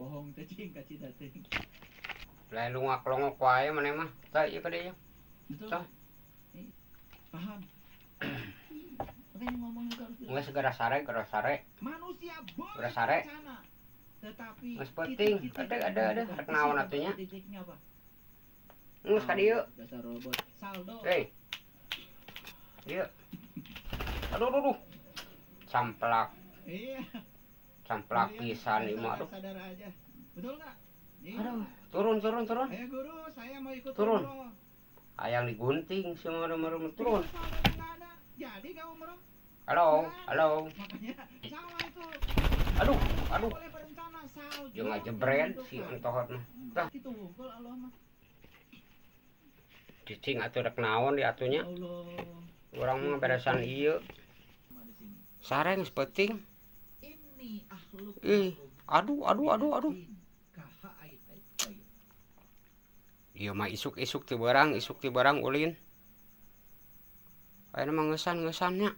Bohong teh cing ka cida teh. Lain lungak-longok wae maneh mah. Tah ieu ka dieu. Betul. Tah. Eh, paham. Makanya ngomong juga harus jelas. Geus geura sare, geura sare. Manusia boleh Geura sare. berencana, tetapi Geus penting. titik-titik Ada ada ada menentukan. Rek naon Isi atuh nya. Titiknya apa? Geus ka dieu. Dasar robot. Saldo. Hei. Dieu. Aduh aduh aduh. Camplak, Iya. camplak Kalian pisan ieu mah aduh. Sadar aja. Betul nggak? Iya. Aduh, turun turun turun. Ayo guru, saya mau ikut Turun. umroh. Hayang digunting si merem turun. Saldo nggak ada. Jadi nggak umroh? Halo, halo. Makanya sama itu. Aduh, aduh. Boleh berencana, saldo. Jeung ngajebret si entohot mah. Tah. Itu wungkul Allah mah. Cicing atuh rek naon di atunya. Ya Allah. Urang mah beresan ieu. Sama di sini. Sare geus peuting. Ini akhluk. Ih, aduh aduh aduh aduh. Ieu mah isuk-isuk ti beurang, isuk ti beurang ulin. Ayeuna mah ngeusan-ngeusan nya.